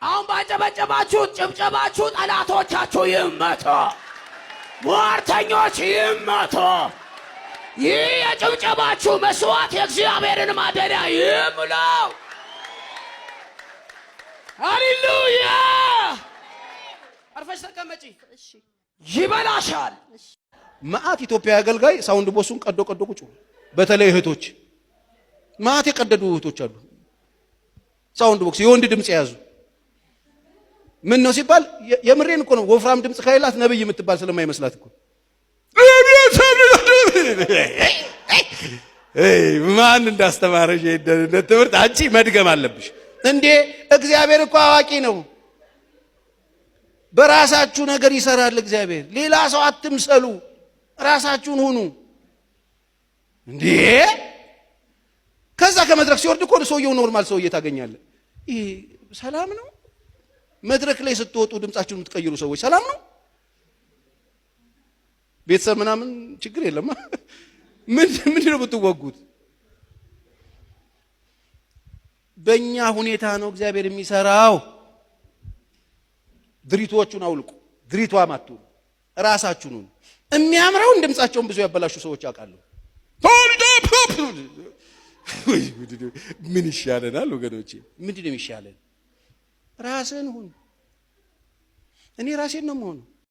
አሁን ባጨበጨባችሁ ጭብጨባችሁ ጠላቶቻችሁ ይመቱ፣ ሟርተኞች ይመቱ። ይህ የጭብጨባችሁ መስዋዕት የእግዚአብሔርን ማደሪያ ይሙላው። ሃሌሉያ! አርፈሽ ተቀመጪ። ይበላሻል። መዓት ኢትዮጵያ አገልጋይ sound box ኡን ቀዶ ቀዶ ቁጭ። በተለይ እህቶች መዓት የቀደዱ እህቶች አሉ። Sound box የወንድ ድምፅ የያዙ ምን ነው ሲባል የምሬን እኮ ነው። ወፍራም ድምፅ ከሌላት ነብይ የምትባል ስለማይመስላት እኮ። ማን እንዳስተማረሽ ትምህርት አንቺ መድገም አለብሽ እንዴ? እግዚአብሔር እኮ አዋቂ ነው። በራሳችሁ ነገር ይሰራል እግዚአብሔር። ሌላ ሰው አትምሰሉ፣ ራሳችሁን ሁኑ። እንዴ ከዛ ከመድረክ ሲወርድ እኮ ሰውየው normal ሰውዬ ታገኛለህ። ይህ ሰላም ነው። መድረክ ላይ ስትወጡ ድምጻችሁን የምትቀይሩ ሰዎች ሰላም ነው? ቤተሰብ ምናምን ችግር የለም። ምን ምንድን ነው የምትወጉት? በእኛ ሁኔታ ነው እግዚአብሔር የሚሰራው። ድሪቶቹን አውልቁ። ድሪቷም አትሁኑ፣ ራሳችሁን ሁኑ። የሚያምረውን ድምጻቸውን ብዙ ያበላሹ ሰዎች አውቃለሁ። ምን ይሻለናል ወገኖቼ? ምንድን ነው የሚሻለን? ራስን ሁን። እኔ ራሴን ነው የምሆነው።